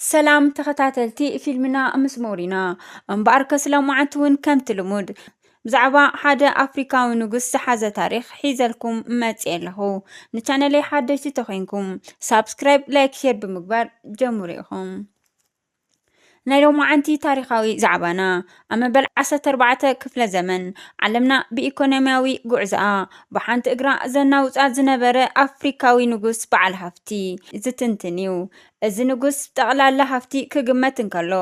ሰላም ተኸታተልቲ ፊልምና ምስ ሞሪና። እምበኣርከስ ሎማዓንቲ እውን ከምቲ ልሙድ ብዛዕባ ሓደ ኣፍሪካዊ ንጉስ ዝሓዘ ታሪኽ ሒዘልኩም መፅየ ኣለኹ። ንቻነለይ ሓደሽቲ ተኾይንኩም ሳብስክራይብ፣ ላይክ፣ ሼር ብምግባር ጀምሩ ኢኹም። ናይ ሎማዓንቲ ታሪኻዊ ዛዕባና ኣብ መበል ዓሰርተ ኣርባዕተ ክፍለ ዘመን ዓለምና ብኢኮኖሚያዊ ጉዕዞኣ ብሓንቲ እግራ ዘናውፃ ዝነበረ ኣፍሪካዊ ንጉስ በዓል ሃፍቲ ዝትንትን እዩ። እዚ ንጉስ ጠቕላላ ሃፍቲ ክግመት እንከሎ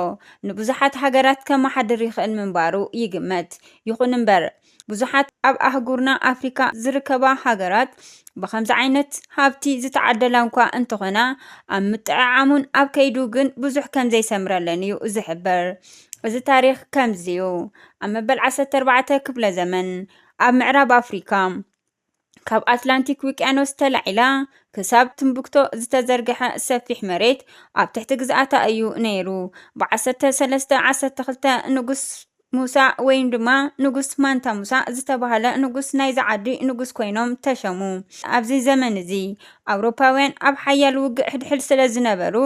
ንብዙሓት ሃገራት ከመሓድር ይኽእል ምንባሩ ይግመት። ይኹን እምበር ብዙሓት ኣብ ኣህጉርና ኣፍሪካ ዝርከባ ሃገራት ብኸምዚ ዓይነት ሃብቲ ዝተዓደላ እንኳ እንተኾና ኣብ ምጥዕዓሙን ኣብ ከይዱ ግን ብዙሕ ከም ዘይሰምረለን እዩ ዝሕበር። እዚ ታሪኽ ከምዚ እዩ። ኣብ መበል ዓሰርተ ኣርባዕተ ክፍለ ዘመን ኣብ ምዕራብ ኣፍሪካ ካብ ኣትላንቲክ ውቅያኖስ ተላዒላ ክሳብ ትምብክቶ ዝተዘርግሐ ሰፊሕ መሬት ኣብ ትሕቲ ግዝኣታ እዩ ነይሩ። ብ ዓሰርተ ሰለስተ ዓሰርተ ክልተ ንጉስ ሙሳ ወይም ድማ ንጉስ ማንታ ሙሳ ዝተባህለ ንጉስ ናይዛ ዓዲ ንጉስ ኮይኖም ተሸሙ። ኣብዚ ዘመን እዚ ኣውሮፓውያን ኣብ ሓያል ውግእ ሕድሕድ ስለ ዝነበሩ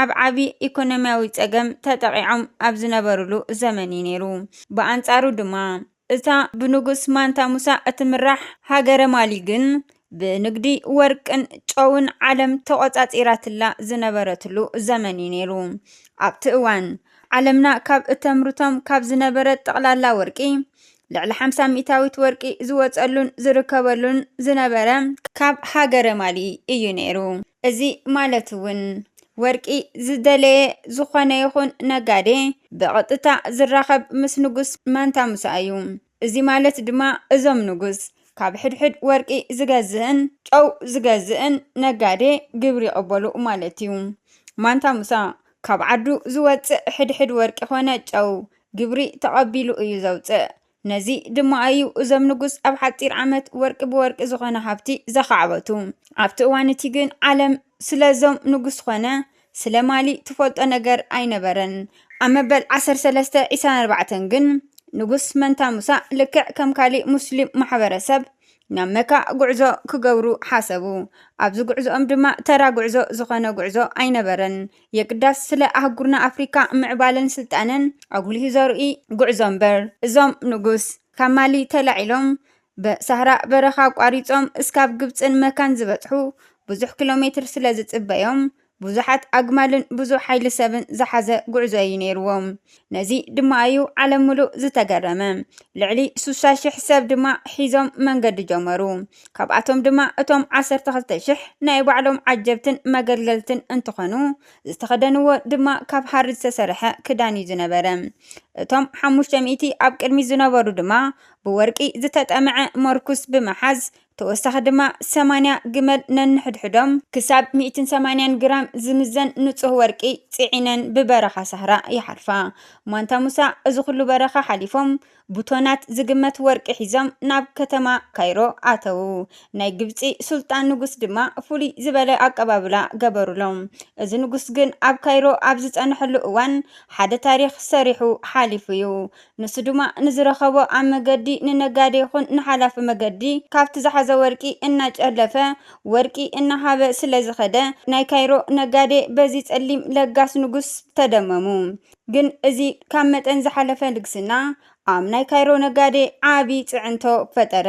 ኣብ ዓቢ ኢኮኖሚያዊ ጸገም ተጠቒዖም ኣብ ዝነበሩሉ ዘመን እዩ ነይሩ። ብኣንጻሩ ድማ እታ ብንጉስ ማንታ ሙሳ እትምራሕ ሃገረ ማሊ ግን ብንግዲ ወርቅን ጨውን ዓለም ተቖጻጺራትላ ዝነበረትሉ ዘመን እዩ ነይሩ። ኣብቲ እዋን ዓለምና ካብ እተምርቶም ካብ ዝነበረ ጠቕላላ ወርቂ ልዕሊ ሓምሳ ሚእታዊት ወርቂ ዝወጸሉን ዝርከበሉን ዝነበረ ካብ ሃገረ ማሊ እዩ ነይሩ። እዚ ማለት እውን ወርቂ ዝደለየ ዝኾነ ይኹን ነጋዴ ብቐጥታ ዝራኸብ ምስ ንጉስ ማንታ ሙሳ እዩ። እዚ ማለት ድማ እዞም ንጉስ ካብ ሕድሕድ ወርቂ ዝገዝእን ጨው ዝገዝእን ነጋዴ ግብሪ ይቕበሉ ማለት እዩ። ማንታ ሙሳ ካብ ዓዱ ዝወፅእ ሕድሕድ ወርቂ ኾነ ጨው ግብሪ ተቐቢሉ እዩ ዘውፅእ። ነዚ ድማ እዩ እዞም ንጉስ ኣብ ሓፂር ዓመት ወርቂ ብወርቂ ዝኾነ ሃብቲ ዘኻዕበቱ። ኣብቲ እዋን እቲ ግን ዓለም ስለዞም ንጉስ ኾነ ስለ ማሊ ትፈልጦ ነገር ኣይነበረን። ኣብ መበል ዓሰርተ ሰለስተ ዒስራን ኣርባዕተን ግን ንጉስ መንታ ሙሳ ልክዕ ከም ካሊእ ሙስሊም ማሕበረሰብ ናብ መካ ጉዕዞ ክገብሩ ሓሰቡ። ኣብዚ ጉዕዞኦም ድማ ተራ ጉዕዞ ዝኾነ ጉዕዞ ኣይነበረን። የግዳስ ስለ ኣህጉርና ኣፍሪካ ምዕባለን ስልጣነን ኣጉሊሁ ዘርኢ ጉዕዞ እምበር። እዞም ንጉስ ካብ ማሊ ተላዒሎም ብሳህራ በረኻ ኣቋሪጾም እስካብ ግብጽን መካን ዝበጽሑ ብዙሕ ኪሎ ሜትር ስለ ዝጽበዮም ብዙሓት ኣግማልን ብዙሕ ሓይሊ ሰብን ዝሓዘ ጉዕዞ እዩ ነይርዎም። ነዚ ድማ እዩ ዓለም ምሉእ ዝተገረመ። ልዕሊ ስሳ ሽሕ ሰብ ድማ ሒዞም መንገዲ ጀመሩ። ካብኣቶም ድማ እቶም ዓሰርተ ክልተ ሽሕ ናይ ባዕሎም ዓጀብትን መገልገልትን እንትኾኑ ዝተኸደንዎ ድማ ካብ ሃሪ ዝተሰርሐ ክዳን እዩ ዝነበረ። እቶም ሓሙሽተ ሚእቲ ኣብ ቅድሚት ዝነበሩ ድማ ብወርቂ ዝተጠምዐ መርኩስ ብምሓዝ ተወሳኺ ድማ ሰማንያ ግመል ነንሕድሕዶም ክሳብ ሚእትን ሰማንያን ግራም ዝምዘን ንጹህ ወርቂ ጽዒነን ብበረኻ ሳህራ ይሓልፋ። ማንታ ሙሳ እዚ ኩሉ በረኻ ሓሊፎም ብቶናት ዝግመት ወርቂ ሒዞም ናብ ከተማ ካይሮ ኣተዉ። ናይ ግብጺ ሱልጣን ንጉስ ድማ ፍሉይ ዝበለ ኣቀባብላ ገበሩሎም። እዚ ንጉስ ግን ኣብ ካይሮ ኣብ ዝጸንሐሉ እዋን ሓደ ታሪኽ ሰሪሑ ሓሊፉ እዩ። ንሱ ድማ ንዝረኸቦ ኣብ መገዲ ንነጋዴ ይኹን ንሓላፊ መገዲ ካብቲ ዝሓዘ ወርቂ እናጨለፈ ወርቂ እናሃበ ስለ ዝኸደ ናይ ካይሮ ነጋዴ በዚ ጸሊም ለጋስ ንጉስ ተደመሙ። ግን እዚ ካብ መጠን ዝሓለፈ ልግስና ኣብ ናይ ካይሮ ነጋዴ ዓቢ ጽዕንቶ ፈጠረ።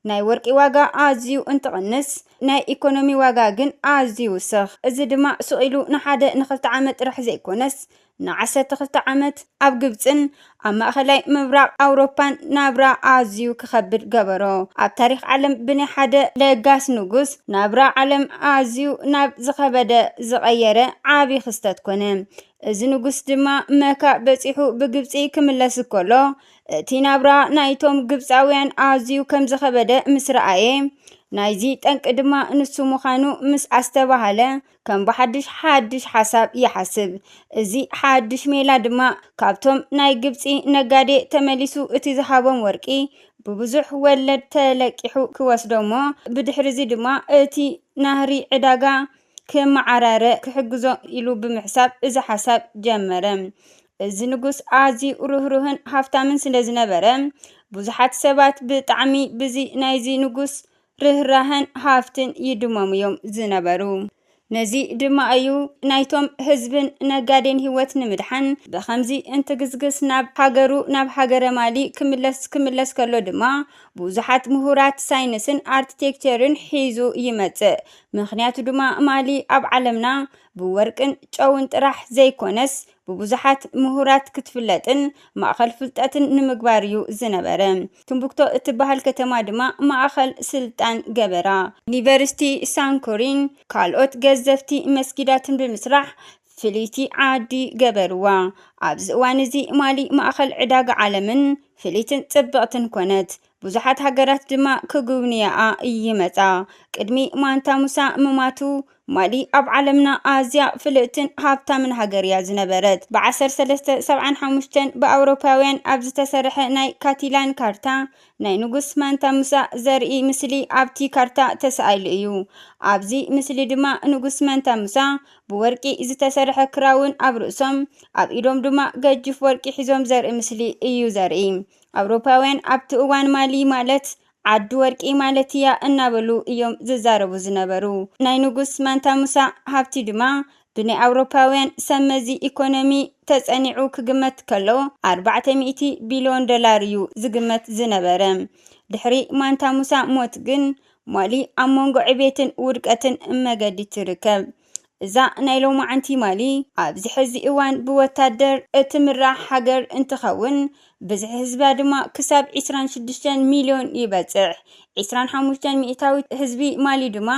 ናይ ወርቂ ዋጋ ኣዝዩ እንትቕንስ ናይ ኢኮኖሚ ዋጋ ግን ኣዝዩ ይውስኽ። እዚ ድማ ስቕ ኢሉ ንሓደ ንኽልተ ዓመት ጥራሕ ዘይኮነስ ንዓሰርተ ክልተ ዓመት ኣብ ግብጽን ኣብ ማእኸላይ ምብራቕ ኣውሮፓን ናብራ ኣዝዩ ክኸብድ ገበሮ። ኣብ ታሪኽ ዓለም ብናይ ሓደ ለጋስ ንጉስ ናብራ ዓለም ኣዝዩ ናብ ዝኸበደ ዝቐየረ ዓቢ ክስተት ኮነ። እዚ ንጉስ ድማ መካ በጺሑ ብግብጺ ክምለስ ከሎ እቲ ናብራ ናይቶም ግብጻውያን ኣዝዩ ከም ዝኸበደ ምስ ረኣየ ናይዚ ጠንቂ ድማ ንሱ ምዃኑ ምስ ኣስተባሃለ ከም ብሓድሽ ሓድሽ ሓሳብ ይሓስብ። እዚ ሓድሽ ሜላ ድማ ካብቶም ናይ ግብጺ ነጋዴ ተመሊሱ እቲ ዝሃቦም ወርቂ ብብዙሕ ወለድ ተለቂሑ ክወስዶ እሞ ብድሕሪ እዚ ድማ እቲ ናህሪ ዕዳጋ ክመዓራረ ክሕግዞ ኢሉ ብምሕሳብ እዚ ሓሳብ ጀመረ። እዚ ንጉስ ኣዝዩ ርህሩህን ሃፍታምን ስለ ዝነበረ ብዙሓት ሰባት ብጣዕሚ ብዚ ናይዚ ንጉስ ርህራህን ሃፍትን ይድመሙ እዮም ዝነበሩ። ነዚ ድማ እዩ ናይቶም ህዝብን ነጋዴን ህይወት ንምድሓን ብኸምዚ እንትግዝግስ ናብ ሃገሩ፣ ናብ ሃገረ ማሊ ክምለስ፣ ክምለስ ከሎ ድማ ብዙሓት ምሁራት ሳይንስን ኣርክቴክቸርን ሒዙ ይመጽእ። ምኽንያቱ ድማ ማሊ ኣብ ዓለምና ብወርቅን ጨውን ጥራሕ ዘይኮነስ ብብዙሓት ምሁራት ክትፍለጥን ማእኸል ፍልጠትን ንምግባር እዩ ዝነበረ። ትምቡክቶ እትበሃል ከተማ ድማ ማእኸል ስልጣን ገበራ። ዩኒቨርሲቲ ሳንኮሪን ካልኦት ገዘፍቲ መስጊዳትን ብምስራሕ ፍልይቲ ዓዲ ገበርዋ። ኣብዚ እዋን እዚ ማሊ ማእኸል ዕዳጋ ዓለምን ፍልይትን ጽብቕትን ኮነት። ብዙሓት ሃገራት ድማ ክጉብንያኣ ይመጻ። ቅድሚ ማንታ ሙሳ ምማቱ ማሊ ኣብ ዓለምና ኣዝያ ፍልጥትን ሃብታምን ሃገር እያ ዝነበረት። ብ1375 ብኣውሮፓውያን ኣብ ዝተሰርሐ ናይ ካቲላን ካርታ ናይ ንጉስ ማንታ ሙሳ ዘርኢ ምስሊ ኣብቲ ካርታ ተሳኢሉ እዩ። ኣብዚ ምስሊ ድማ ንጉስ ማንታ ሙሳ ብወርቂ ዝተሰርሐ ክራውን ኣብ ርእሶም፣ ኣብ ኢዶም ድማ ገጅፍ ወርቂ ሒዞም ዘርኢ ምስሊ እዩ ዘርኢ። ኣውሮፓውያን ኣብቲ እዋን ማሊ ማለት ዓዲ ወርቂ ማለት እያ እናበሉ እዮም ዝዛረቡ ዝነበሩ። ናይ ንጉስ ማንታ ሙሳ ሃብቲ ድማ ብናይ ኣውሮፓውያን ሰብ መዚ ኢኮኖሚ ተጸኒዑ ክግመት ከሎ ኣርባዕተ ሚእቲ ቢልዮን ዶላር እዩ ዝግመት ዝነበረ። ድሕሪ ማንታ ሙሳ ሞት ግን ማሊ ኣብ መንጎ ዕቤትን ውድቀትን መገዲ ትርከብ። እዛ ናይ ሎማዓንቲ ማሊ ኣብዚ ሕዚ እዋን ብወታደር እትምራሕ ሃገር እንትኸውን ብዝሒ ህዝባ ድማ ክሳብ ዕስራን ሽዱሽተን ሚልዮን ይበጽሕ። ዕስራን ሓሙሽተን ሚእታዊት ህዝቢ ማሊ ድማ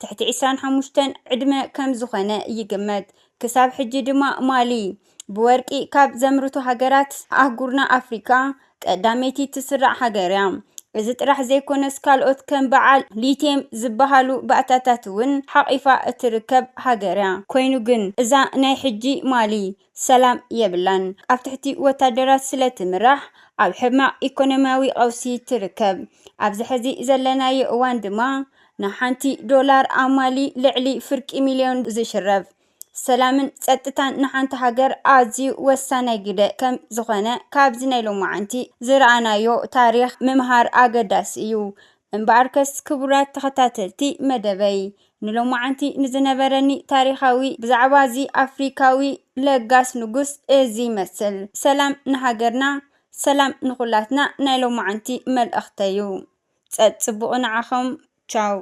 ትሕቲ ዕስራን ሓሙሽተን ዕድመ ከም ዝኾነ ይግመት። ክሳብ ሕጂ ድማ ማሊ ብወርቂ ካብ ዘምርቱ ሃገራት ኣህጉርና ኣፍሪካ ቀዳመይቲ ትስራዕ ሃገር እያ። እዚ ጥራሕ ዘይኮነስ ካልኦት ከም በዓል ሊትየም ዝበሃሉ ባእታታት እውን ሓቒፋ እትርከብ ሃገር እያ። ኮይኑ ግን እዛ ናይ ሕጂ ማሊ ሰላም የብላን። ኣብ ትሕቲ ወታደራት ስለ ትምራሕ ኣብ ሕማቕ ኢኮኖሚያዊ ቀውሲ ትርከብ። ኣብዚ ሕዚ ዘለናዮ እዋን ድማ ንሓንቲ ዶላር ኣብ ማሊ ልዕሊ ፍርቂ ሚልዮን ዝሽረፍ። ሰላምን ጸጥታን ንሓንቲ ሃገር ኣዝዩ ወሳናይ ግደ ከም ዝኾነ ካብዚ ናይ ሎማዓንቲ ዝረኣናዮ ታሪኽ ምምሃር ኣገዳሲ እዩ። እምበኣርከስ ክቡራት ተኸታተልቲ መደበይ፣ ንሎማዓንቲ ንዝነበረኒ ታሪኻዊ ብዛዕባ እዚ ኣፍሪካዊ ለጋስ ንጉስ እዚ ይመስል። ሰላም ንሃገርና፣ ሰላም ንኹላትና ናይ ሎማዓንቲ መልእኽተዩ። ጸጽቡቑ ንዓኹም። ቻው።